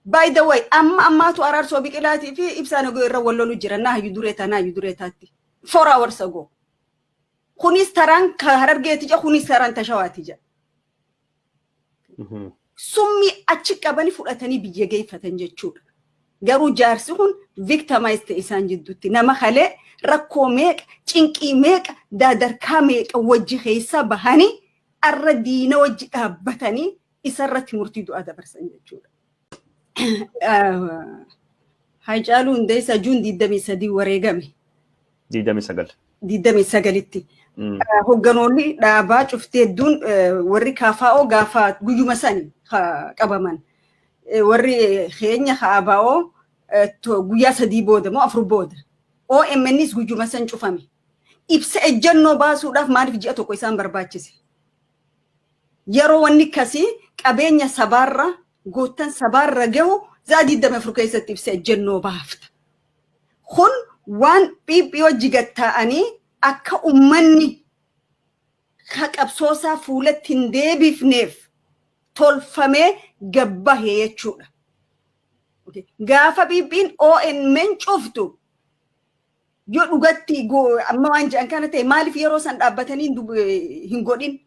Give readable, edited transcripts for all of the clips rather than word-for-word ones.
By the way, amma ammaatu Araarsoo Biqilaatii fi Ibsaa Nagoo irra wal lolu jira. Naa hayyu duree taanaa hayyu duree taatti. 4 hours ago. Kunis taraan Harargeeti jira, kunis taraan Tashawaati jira. Summii achi qabanii fudhatanii biyya geeffatan jechuudha. Garuu jaarsi kun victimize ta'e isaan jidduutti. Nama kalee rakkoo meeqa, cinqii meeqa, daadarkaa meeqa wajji keessa bahanii arra diina wajji dhaabbatanii isarratti murtii du'aa dabarsan jechuudha. Haacaaluu Hundeessaa June 23 wareegame. 29. 29tti. Hogganoonni dhaabaa cuftee hedduun, warri KFO gaafa guyyuma sani qabaman. Warri keenya ABO guyyaa 3 booda moo 4 booda. OMNs guyyuma san cufame. Ibsa ejjennoo baasuudhaaf maaliif ji'a 1 isaan barbaachise? Yeroo wanni akkasii qabeenya sabaarra, goottan sabaarra gahu, za'a 24 keessatti ibsa ejjennoo baafta. Kun waan PP hojii gatta'anii akka ummanni qabsoosaa fuulatti hin deebifneef tolfamee gabbahe jechuudha. Gaafa PPn OMN cuftu, yoo dhugatti amma waan jedhan kana ta'e, maaliif yeroo san dhaabbatanii hin godhin?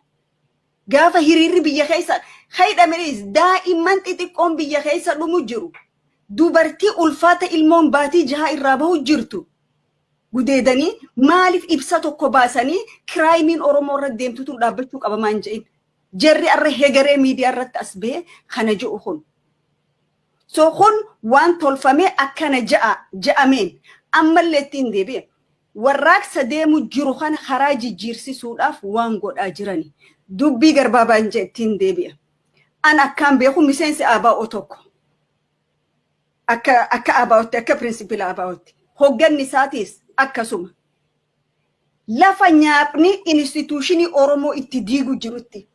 Gaafa hiriirri biyya keessa hidhamanis, daa'imman xixiqqoon biyya keessa dhumu jiru. Dubartii ulfaata ilmoon baatii 6 irraa bahu jirtu. Gudeedanii maaliif ibsa tokko baasanii crimeiin Oromoo irra deemtu tun dhaabbachuu qaba maan jedhin? Jarri arra hegaree miidiyaa irratti as bahee kana jedhu kun. So kun waan tolfamee akkana ja'a ja'ameen ammallee ittiin deebi'e. Warraaqsa deemu jiru kana karaa jijjiirsisuudhaaf waan godhaa jirani. Dubbii garbaabaan ittiin deebi'a. An akkaan beeku, miseensi ABO tokko. Akka ABOtti, akka principle ABOtti. Hogganni isaatiis akkasuma. Lafa nyaapni institutionii Oromoo itti diigu jirutti,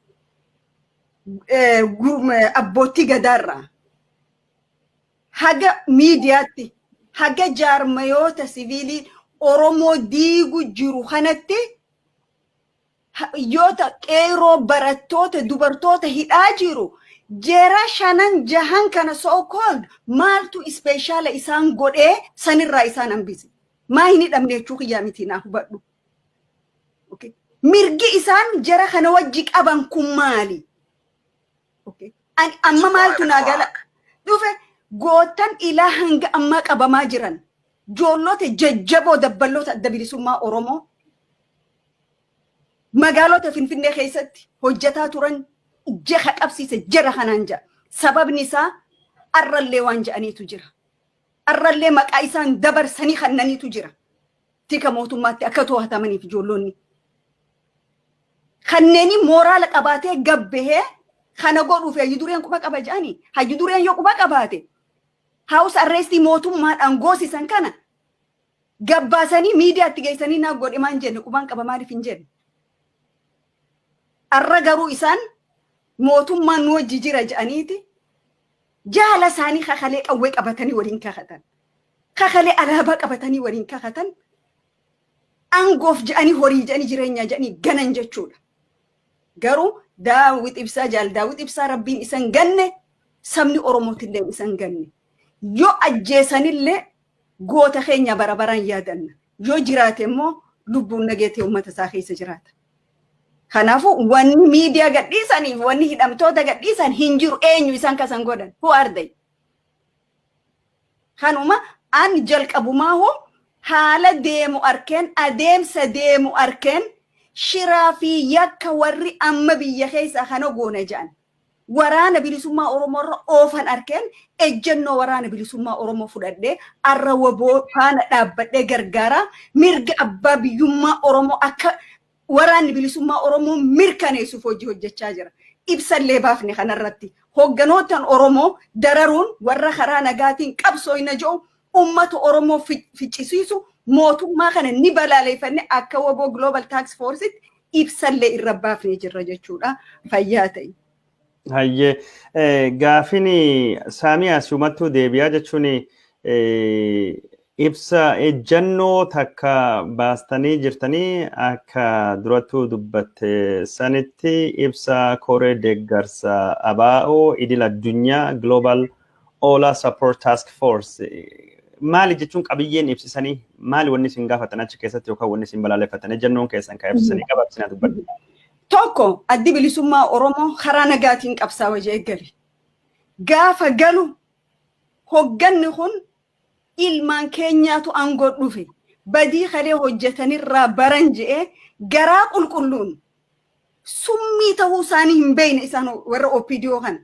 abbootii gadaarraa haga miidiyaatti, haga jaarmayoota siviilii Oromoo diigu jiru kanatti, yoota qeeroo, barattoota, dubartoota hidhaa jiru, jera shanan jahan kana so called maaltu special isaan godhee sanirraa isaan hambise? Maa hin hidhamne jechuu kiyyaa miti, naa hubadhu. Mirgi isaan jara kana wajji qaban kun maali? Amma maaltu naa gala dhufe? Gootan ilaa hanga ammaa qabamaa jiran, joollota jajjaboo, dabballoota Adda Bilisummaa Oromoo magaalota Finfinnee keessatti hojjetaa turan jaha qabsiise jara kanaan ja'a. Sababni isaa arrallee waan ja'aniitu jira. Arrallee maqaa isaan dabarsanii kannaniitu jira. Tika mootummaatti akka to'atamaniif ijoollonni. Kanneeni mooraala qabaatee gabbahee kana godhuuf hayyu dureen quba qaba jedhanii, hayyu dureen yoo quba qabaate, house arrestii mootummaadhaan goosisan kana gabbaasanii miidiyaatti geessanii naa godhe maan jenne? Qubaan qaba maaliif hin jenne? Arra garuu isaan mootummaan nu wajji jira jedhaniiti jaala isaanii kakalee qawwee qabatanii waliin kakatan. Kakalee alaabaa qabatanii waliin kakatan. Aangoof jedhanii, horii jedhanii, jireenyaa jedhanii ganan jechuudha. Garuu Daawit Ibsaa, jaal Daawit Ibsaa, Rabbiin isan ganne, sabni Oromootillee isan ganne. Yoo ajjeesanillee goota keenya bara baraan yaadanna. Yoo jiraate immoo lubbuun nageetee uummata isaa keessa jiraata. Kanaafuu wanni miidiyaa gadhiisaniif, wanni hidhamtoota gadhiisan hin jiru. Eenyu isaan kasan godhan? Who are they? Kanuma an jalqabumaa hoo haala deemu arkeen, adeemsa deemu arkeen, shiraa fi yakka warri amma biyya keessa kana goona jedhan Waraana Bilisummaa Oromoo irra oofan arkeen, ejjennoo Waraana Bilisummaa Oromoo fudhadhee, arra WBO faana dhaabbadhee gargaaraa, mirga abbaa biyyummaa Oromoo akka Waraanni Bilisummaa Oromoo mirkaneessuuf hojii hojjechaa jira. Ibsallee baafne kanarratti hogganootan Oromoo dararuun, warra karaa nagaatiin qabsoo hin jiru ummata Oromoo ficcisiisu, mootummaa kana ni balaaleffanne. Akka WBO Global Task Forcetti ibsallee irra baafnee jirra jechuudha. Fayyaa ta'e. Hayyee, gaafin saamii asumattuu deebi'aa jechuun, ibsa ejjannoo takka baastanii jirtanii, akka durattuu dubbatte sanitti ibsa koree deeggarsa ABO idil addunyaa Global OLA Support Task Force. Maali jechuun qabiyyeen ibsisanii, maali wanni isin gaafatan achi keessatti yookaan wanni isin balaaleffatan, ejjennoon keessan kan ibsisanii gabaabsinaa dubbadhu? Tokko, Addi Bilisummaa Oromoo karaa nagaatiin qabsaa'aa jee gale. Gaafa galu hogganni kun ilmaan keenyaatu aangoo dhufe, badii kalee hojjetanirraa baran je'ee, garaa qulqulluun, summii ta'uu isaanii hin beekne isaan warra OPDO kana,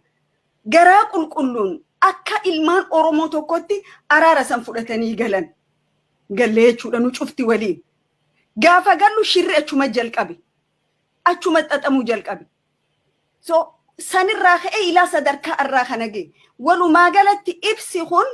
garaa qulqulluun akka ilmaan Oromoo tokkotti araara san fudhatanii galan gallee jechuudha nu cufti waliin. Gaafa gallu shirri achuma jalqabe. Achuma xaxamuu jalqabe. So sanirraa ka'ee ilaa sadarkaa irraa kana ga'e. Walumaa galatti ibsi kun